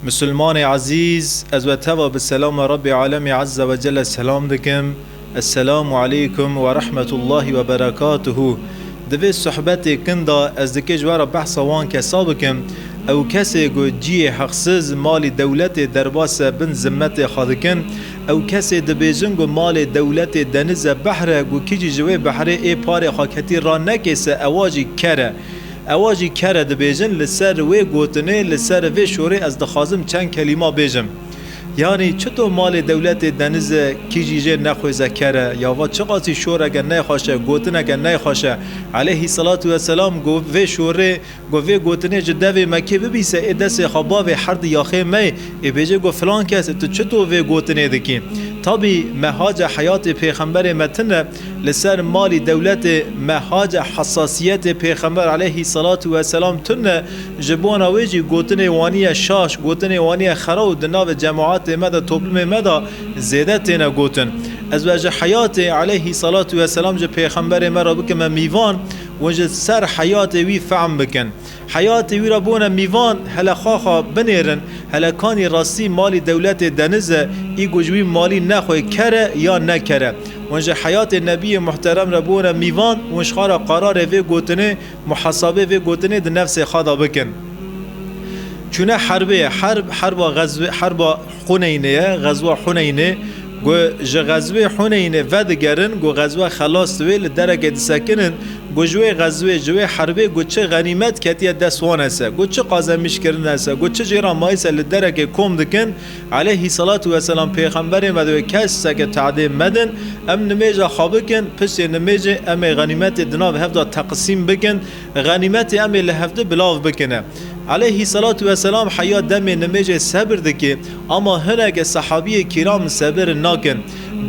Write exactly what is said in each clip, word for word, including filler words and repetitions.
Misilmanê ezîz, ez we teva bi selama Rabbê Alemê Azze ve Celle selam dikim. Esselamu aleykum ve rahmetullahi ve berekatuhu. Di vê sohbetê kin de ez dikê ji we re behsa wan kesa bikim. Ew kesê ku ciyê heqsiz malî dewletê derbase bin zimmetê xwe dikin, ew kesê dibêjin ku malê dewletê denize behre, ku kî jî ji wê behrê ê parê xwe ketî ranekêse, ewa jî ker e. Ewa jî ker e dibêjin, li ser wê gotinê, li ser vê şorê ez dixwazim çend kelîma bêjim. Yanî çito malê dewletê deniz e, kî jî jê nexwêze ker e, ya va çiqasî şoreke nexweş e, gotineke nexweş e. Aleyhî selatu weselam got, vê şorê, got, vê gotinê ji devê Mekkê bibîse, ê destê xwe bavê herdî yaxê me, ê bêjê, got, filan kes, tu çito vê gotinê dikî? Tabî me hace heyatê pêxemberê me tune, li ser malî dewletê me hace hesasiyetê pêxember aleyhî selatu weselam tune, ji bona wê jî gotinê waniye şaş, gotinê waniye xera û di navê cemaetê me de, toplumê me de zêde têne gotin. Ez we ji heyatê aleyhî selatu weselam ji pêxemberê me re bikime mîvan, hûn ji ser heyatê wî fehm bikin. Heyatê wî re bûne mîvan, hele xwe xwe binêrin, hele kanî rastî malî dewletê deniz e, î ku ji wî malî nexwê ker e ya ne ker e. Hûn ji heyatê Nebiyê Muhterem re bûne mîvan, hûn ji xwe re qararê vê gotinê, muhesabê vê gotinê di nefsê xwe de bikin. Çûne herbê ye, herb, herba xezwê, herba Huneynê ye, xezwa Huneynê. Ku ji xezwê Huneynê vedigerin, ku xezwe xelas dibe, li derekê disekinin, ku ji wê xezwê, ji wê herbê, ku çi xenîmet ketiye dest wan e se, ku çi qazemîş kirine se, ku çi jê re mayî se li derekê kom dikin, aleyhî selatu weselam pêxemberê me dibe keseke tehdê medin, em nimêja xwe bikin, piştê nimêjê em ê xenîmetê di nav hev de teqsîm bikin, xenîmetê em ê li hevdi bilav bikine. Aleyhî selatu weselam heya demê nimêjê sebir dike, ama hineke sehabiyê kîram sebir nakin.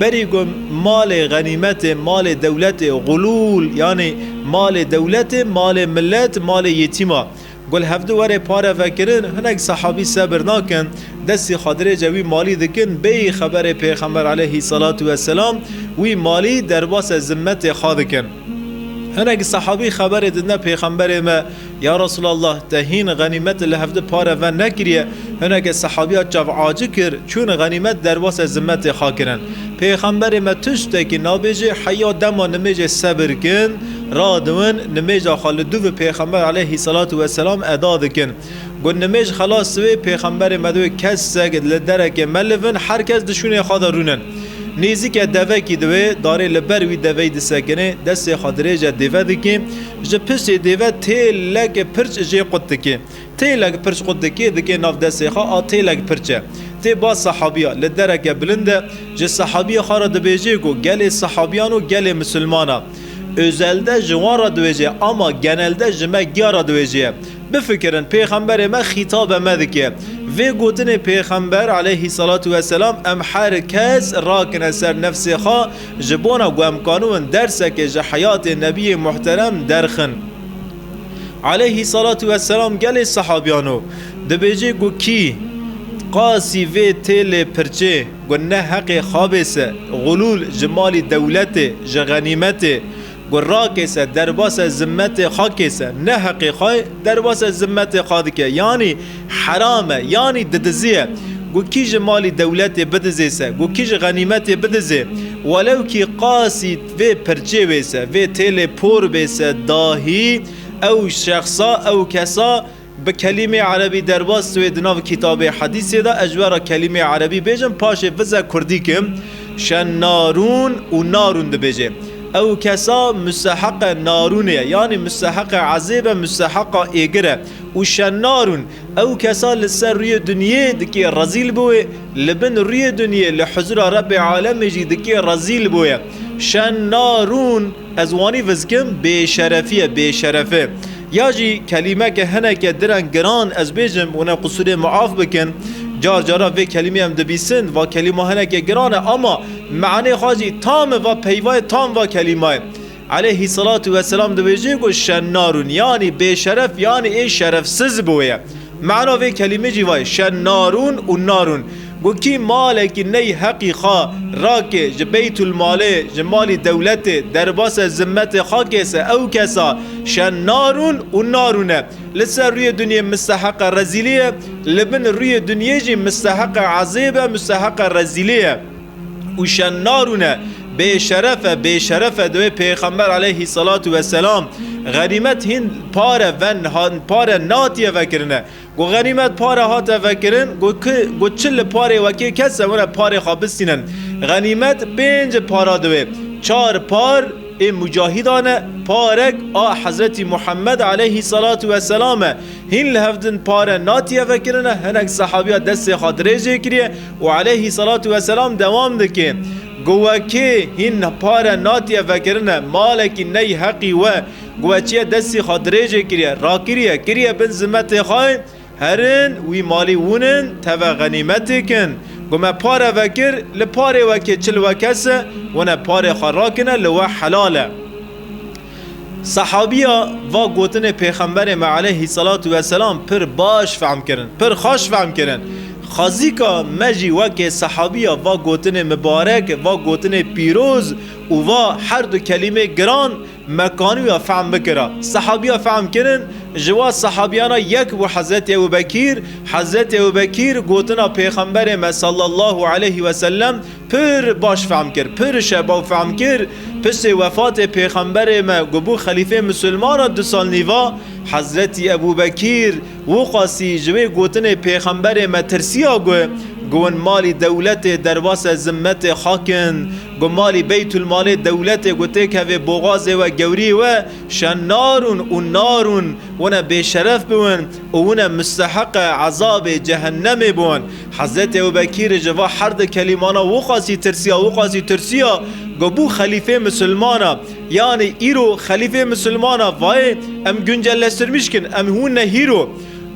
Berî ku malê xenîmetê, malê dewletê, xulûl, yanî malê dewletê, malê milet, malê yetîma, ku li hevdi were pare vekirin, hinek sehabî sebir nakin, destê xwe dirêje wî malî dikin, bêyî xeberê pêxember aleyhî selatu weselam, wî malî derbasê zimmetê xwe dikin. Hinek sehabî xeberê didine pêxemberê me, ya Resulallah, te hîn xenîmet li hevdi pare ve nekiriye, hineke sehabiya çav acî kir, çûn xenîmet derbasê zimmetê xwe kirin. Pêxemberê me tiştekî nabêjê, heya dema nimêjê sebir kin, radiwin, nimêja xwe li dû ve pêxember aleyhî selatu weselam eda dikin. Got, nimêj xelas divê, pêxemberê me divê kesek li derekê melivin, her kes di şûnê xwe de rûnin. Nêzîke devekî divê, darê li ber wî deveyî disekine, destê xwe dirêje dêve dikê, ji piştê dêve têleke pirç jê qut dikê. Têlek pirç qut dikê, dikê nav destê xwe, a têlek pirç e. Tê ba sehabiya, li dereke bilind e, ji sehabiyê xwe re dibêjê ku gelê sehabiyan û gelê misilmana. Özelde ji wan re dibêje, ama genelde ji me giya re dibêje. Bifikirin, pêxemberê me xîtabe me dike. Vê gotinê pêxember aleyhî selatu weselam, em her kes rakine ser nefsê xwe, ji bona ku em kanûn derseke ji heyatê Nebiyê Muhterem derxin. Aleyhî selatu weselam gelê sehabiyano dibêje ku kî qasî vê têlê pirçê ku ne heqê xwe bê se, xulûl ji malî dewletê, ji xenîmetê, ku rakêse derbase zimmetê xwe kêse, ne heqê xwe derbase zimmetê xwe dike, yanî heram e, yanî didiziye. Ku kî ji malî dewletê bidizê se, ku kî ji xenîmetê bidizê, welew kî qasî vê pirçê wê se, vê têlê por bê se dahî, ew şexsa, ew kesa bi kelîmê erebî derbas wê di nav kitabê hedîsê de, ez ji we re kelîmê erebî bêjim, paşê vize kurdî kim, şennarûn û narûn dibêje. Ew kesa musteheqe narûnê ye, yanî musteheqe ezêb e, musteheqa êgir e. Û şennarûn, ew kesa li ser rûyê dinyê dikê rezîl bi wê, li bin rûyê dinyê, li huzura Rebbê Alemê jî dikê rezîl bi wê. Şennarûn, ez wanî vizkim, bêşerefî ye, bêşerefi. Ya jî kelîmeke hineke direng giran ez bêjim, hûn ê qusûrê muaf bikin. Car cara vê kelîmê em dibîsin, va kelîma hineke giran e, ama manê xwe jî tam e, va peyva ye, tam va kelîma ye. Aleyhî selatu weselam dibêje ku şennarûn, yanî bêşeref, yanî ê şerefsiz bûye. Mana vê kelîmê jî vay, şennarûn û narûn. Go kî malekî ney heqî xwe rake ji Beytulmalê, ji malî dewletê, derbasê zimmetê xakê se, ew kesa şennarûn û narûn e. Li ser rûyê dinyê misteheqe rezîlî ye, li bin rûyê dinyê jî misteheqe ezêb e, misteheqe rezîlî ye. Û şennarûn e, bêşeref e, bêşeref e, dewê Pêxember aleyhî salatu weselam. Xenîmet hîn pare ven, han pare natiye vekirine. Go xenîmet pare hate vekirin, go ki, go çi li parê wekê kes e, were parê xwe bistînin. Xenîmet pênc para diwê. Çar par ê mucahîdan e, parek a Hezretî Muhammed aleyhî salatu weselam e. Hîn li hev din pare natiye vekirine, hinek sehabiya destê xwe dirêjê kiriye û aleyhî salatu weselam dewam dike. Go wekê hîn pare natiye vekirine, malekî ney heqî we, go we çiye destî xwe dirêjê kiriye, rakiriye, kiriye bin zimmetê xwe, herin wî malî wûnin, teve xenîmetê kin. Go me pare vekir, li parê wekê çil wekese, wene parê xwe rakine, li we helal e. Sehabiya va gotinê Pêxemberê me aleyhî salatu weselam pir baş fehm kirin, pir xweş fehm kirin. Xwezîka me jî wekê sehabiya va gotinê mibarek, va gotinê pîroz û va her du kelîmê giran me kanûya fehm bikira. Sehabiya fehm kirin, ji wa sehabiyana yek bû Hezretî Ebu Bekîr. Hezretî Ebu Bekîr gotina Pêxemberê me sallallahu aleyhi ve sellem pir baş fehm kir, pir şebaw fehm kir. Piştê wefatê Pêxemberê me, go bû xelîfê misilmana du sal nîva, Hezretî Ebû Bekîr wiqasî ji wê gotinê Pêxemberê me tirsiya, go, go win malî dewletê derbasê zimmetê xakin, go malî Beytulmalê dewletê go têkevê boxazê we gewrî we, şennar ûn û nar ûn, wine bêşeref biwin û wine musteheqe ezabê cehennemê biwin. Hezretî Ebu Bekîr ji va her di kelîmana wiqasî tirsiya, wiqasî tirsiya, go bû xelîfê misilmana. Yanî îro xelîfê misilmana vayê em güncelleştirmiş kin, em hûn ne hîro.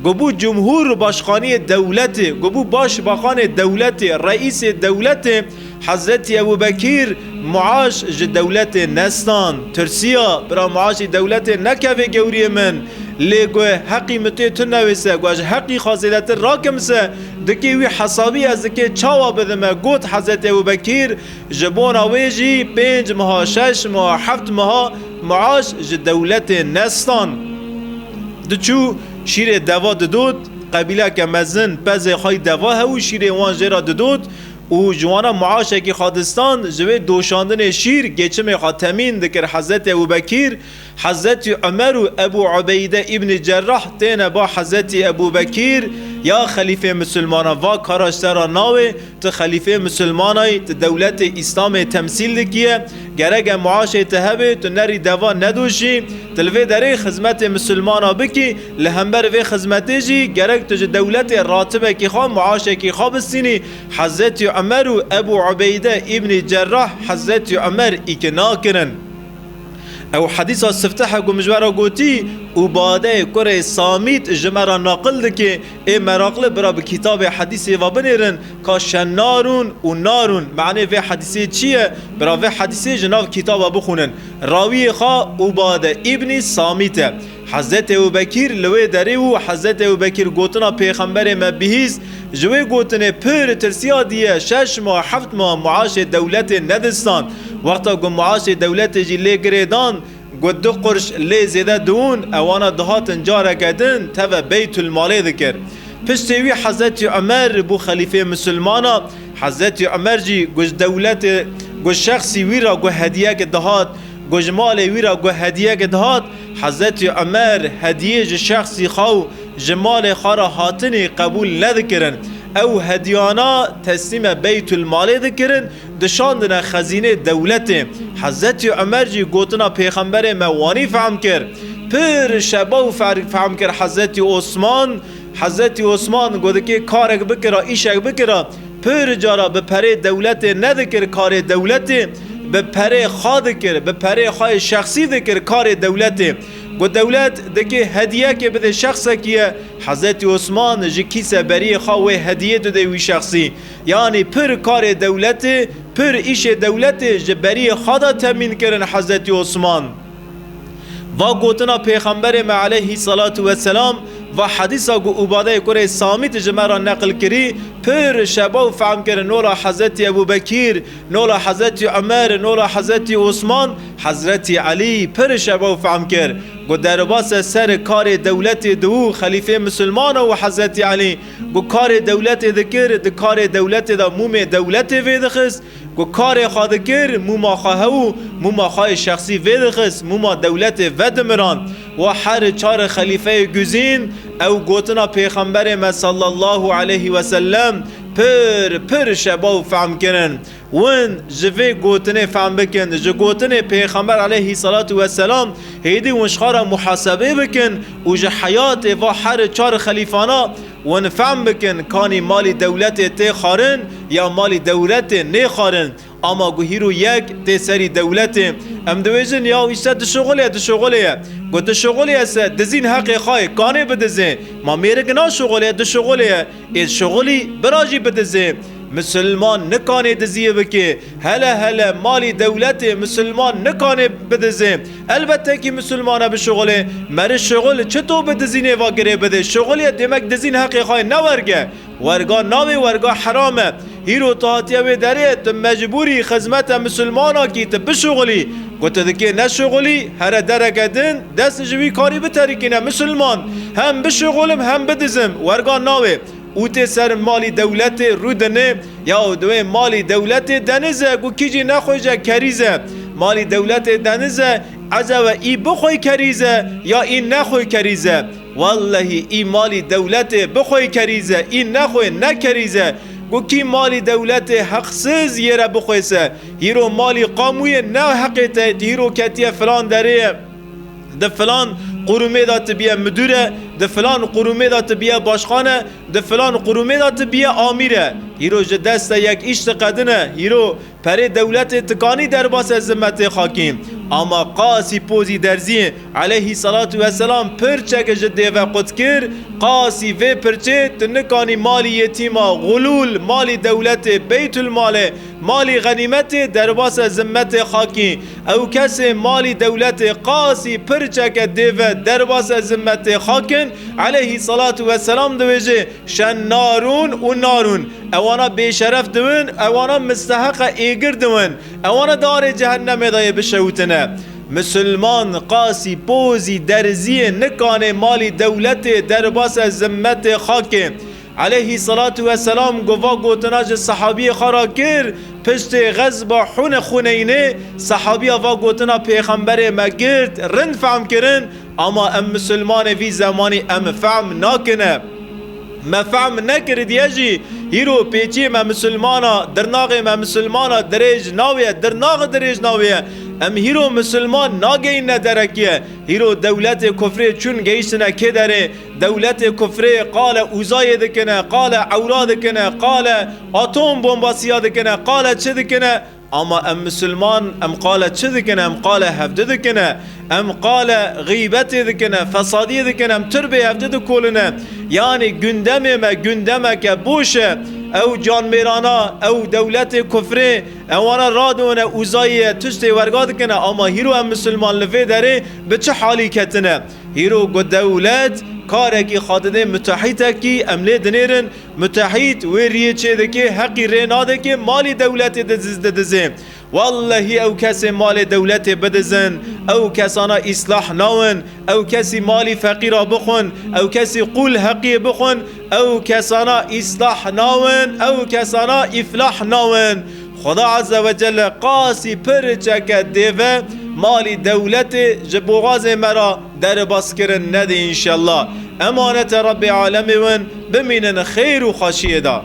Go bû cumhur başkaniyê dewletê, go bû başbakanê dewletê, reîsê dewletê, Hezretî Ebu Bekîr muaş ji dewletê nestan. Tirsiya, bira muaşî dewletê nekevê gewriyê min. Lê go heqî min tê tu newêse, go ez ji heqî xwe zêdetir rakim se, dikê wî hesabî ez dikê çawa bidime, got Hezretî Ebu Bekîr, ji bona wê jî pênc meha, şeş meha, heft meha muaş ji dewletê nestan. Diçû şîrê deva didot, qebîleke mezin pezê xwe yî deva hebû, şîrê wan jê re didot û ji wana muaşekî xwe distan, ji wê doşandinê şîr geçimê xwe temîn dikir Hezretî Ebu Bekîr. Hezretî Omer û Ebu Ubeyde îbnî Cerrah têne ba Hezretî Ebu Bekîr, ya xelîfê misilmana, va kara ji te ra nawê, tu xelîfê misilmanayî, tu dewletê Îslamê temsîl dikiye, gerek e muaşê te hebe, tu nerî deva nedoşî, tu li vê derê xizmetê misilmana bikî, li hember vê xizmetê jî gerek tu ji dewletê ratibekî xwe, muaşekî xwe bistînî. Hezretî Omer û Ebu Ubeyde îbnî Cerrah Hezretî Omer îkna kirin. Ew hedîsa sifteh e ku min ji we re gotî, Ubadeyê kurê Samît ji me re naqil dike, ê meraqli bira bi kitabê hedîsê ve binêrin, ka şennar ûn û nar ûn. Manê vê hedîsê çi ye? Bira vê hedîsê ji nav kitaba bixwînin. Rawiyê xwe Ubade îbnî Samît e. Hezretî Ebu Bekîr li wê derê û Hezretî Ebu Bekîr gotina Pêxemberê me bihîst, ji wê gotinê pir tirsiya diye, şeş mah, heft mah muaşê dewletê nedistan. Wexta ku muaşê dewletê jî lê girêdan, ku du qurş lê zêde diûn, ewana dihatin careke din teve Beytulmalê dikir. Piştê wî Hezretî Omer bû xelîfê misilmana. Hezretî Omer jî ku ji dewletê, ku şexsî wî re ku hediyeke dihat, ku ji malê wî re ku hediyeke dihat, Hezretî Omer hediyê ji şexsî xwe û ji malê xwe re hatinî qebûl nedikirin. Ew hediyana teslîme Beytulmalê dikirin, dişandine xezînê dewletê. Hezretî Omer jî gotina Pêxemberê me wanî fehm kir. Pir şebaw fer-, fehm kir Hezretî Osman. Hezretî Osman got dikê karek bikira, îşek bikira, pir cara bi perê dewletê nedikir karê dewletê, bi perê xwe dikir, bi perê xwe yê şexsî dikir karê dewletê. Got dewlet dikê hediyekê bide şexsekî ye, Hezretî Osman ji kîse beriyê xwe wê hediyê dide wî şexsî. Yanî pir karê dewletê, pir îşê dewletê ji beriyê xwe de temîn kirin Hezretî Osman. Va gotina Pêxemberê me aleyhî salatu weselam, Va hedîsa ku Ubadeyê kurê Samît ji me re neqil kirî, pir şeba û fehm kirin. Nola Hezretî Ebû Bekîr, nola Hezretî Umer, nola Hezretî Osman, Hezretî Elî pir şeba û fehm kir. Ku derbase ser karê dewletê dibû, xelîfê misilmana û Hezretî Elî ku karê dewletê dikir, di karê dewletê de mûmê dewletê vêdixist, ku karê xwe dikir, mûma xwe hew û mûma xwe yê şexsî vêdixist, mûma dewletê vedimirand. Wa her çar xelîfeyê guzîn, ew gotina Pêxemberê me sallallahu aleyhi ve sellem pir, pir şeba û fehm kirin. Win ji vê gotinê fehm bikin, ji gotinê Pêxember aleyhî salatu vesselam hêdî win ji xwe re muhasebê bikin û ji heyatê va her çar xelîfana win fehm bikin, kanî malî dewletê tê xwarin ya malî dewletê nê xwarin. Ama ku hîro yek tê serî dewletê. Em dibêjin, ya îşte dişuxulê, dişuxulê ye. Ku dişuxulê ye se, dizîn heqê xwe ye, kanê bidizê. Ma mêrik naşuxulê, dişuxulê ye. Ê şuxulî bira jî bidizê. Misilman nikanê diziyê bike. Hele hele malî dewletê misilman nikanê bidizê. Elbette kî misilmana bişuxulê. Meri şuxul çito bi dizînê va girê bidê? Şuxul ye, demek dizîn heqê xwe ne werge. Werga navê, werga heram e. Hîro tu hatiye wê derê, tu mecbûrî xizmete misilmana kî tu bişuxulî. Ku tu dikê neşuxulî, here dereke din, dest ji wî karî biterikîne misilman. Hem bişuxulim, hem bidizim. Werga navê. Û tê ser malî dewletê rûdinê, ya divê malî dewletê deniz e, ku kî jî nexwêje kerîz e. Malî dewletê deniz e, ecebe î bixwê kerîz e, ya î nexwê kerîz e? Wellehî î malî dewletê bixwê kerîz e, î nexwê ne kerîz e. Ku kî malî dewletê heqsiz yê re bixwêse, hîro malî qamûyê ne heqê te, hîro ketiye filan derê ye. Di filan qurumê de tu biye midûr e, di filan qurumê de tu biye başqan e, di filan qurumê de tu biye amîr e. Hîro ji dest te yek îş diqedine, hîro perê dewletê tikanî derbase zimmetê xakî. Ama qasî pozî derzî aleyhî salatu vesselam pirçeke ji dê ve qut kir, qasî vê pirçê tu nikanî malî yetîma, xulûl, malî dewletê, beytulmalê, malî xenîmetê derbase zimmetê xakî. Ew kesê malî dewletê qasî pirçeke dê ve derbase zimmetê xakin, aleyhî salatu vesselam dibêje, şennarûn û narûn. Ewana bêşeref diwin, ewana misteheqa êgir diwin. Ewana darê cehennemê de yê bişewitine. Misilman qasî pozî derziyê nikanê malî dewletê derbase zimmetê xakê. Aleyhî salatu vesselam ku va gotina ji sehabiyê xwe re kir, piştê xezba Hune-, Huneynê sehabiya va gotina Pêxemberê me girt, rind fehm kirin, ama em misilmanê vî zemanî em fehm nakine. Me fehm nekiridiye jî, hîro pêçiyê me misilmana, dirnaxê me misilmana dirêj nawiye, dirnax dirêj nawiye. Em hîro misilman nageyîne derekiye. Hîro dewletê kufrê çûn gehiştine kê derê? Dewletê kufrê qale Uzayê dikine, qale Ewra dikine, qale atom bombasiya dikine, qale çi dikine? Ama em misilman, em qale çi dikine? Em qale hevdi dikine, em qale xîbetê dikine, fesadiyê dikine, em tirbê hevdi dikoline. Yanî gundemê me gundemeke boş e. Ew canmêrana, ew dewletê kufrê, ewana radone Uzayê tiştê werga dikine, ama hîro em misilman li vê derê bi çi halî ketine? Hîro ku dewlet karekî xwe didê mutehîtekî, em lê dinêrin, mutehît wê riyê çê dike, heqî rê nadike, malî dewletê didiz-, didizê. Wellehî ew kesê malê dewletê bidizin, ew kesana îslah nawin, ew kesî malî feqîra bixwin, ew kesî qûl heqiyê bixwin, ew kesana îslah nawin, ew kesana îflah nawin. Xuda Azze ve Celle qasî pirçeke dê ve malî dewletê ji boxazê me re derbas kirin nedê înşellah. Emanete Rebbê Alemê win, bimînin xêr û xweşiyê de.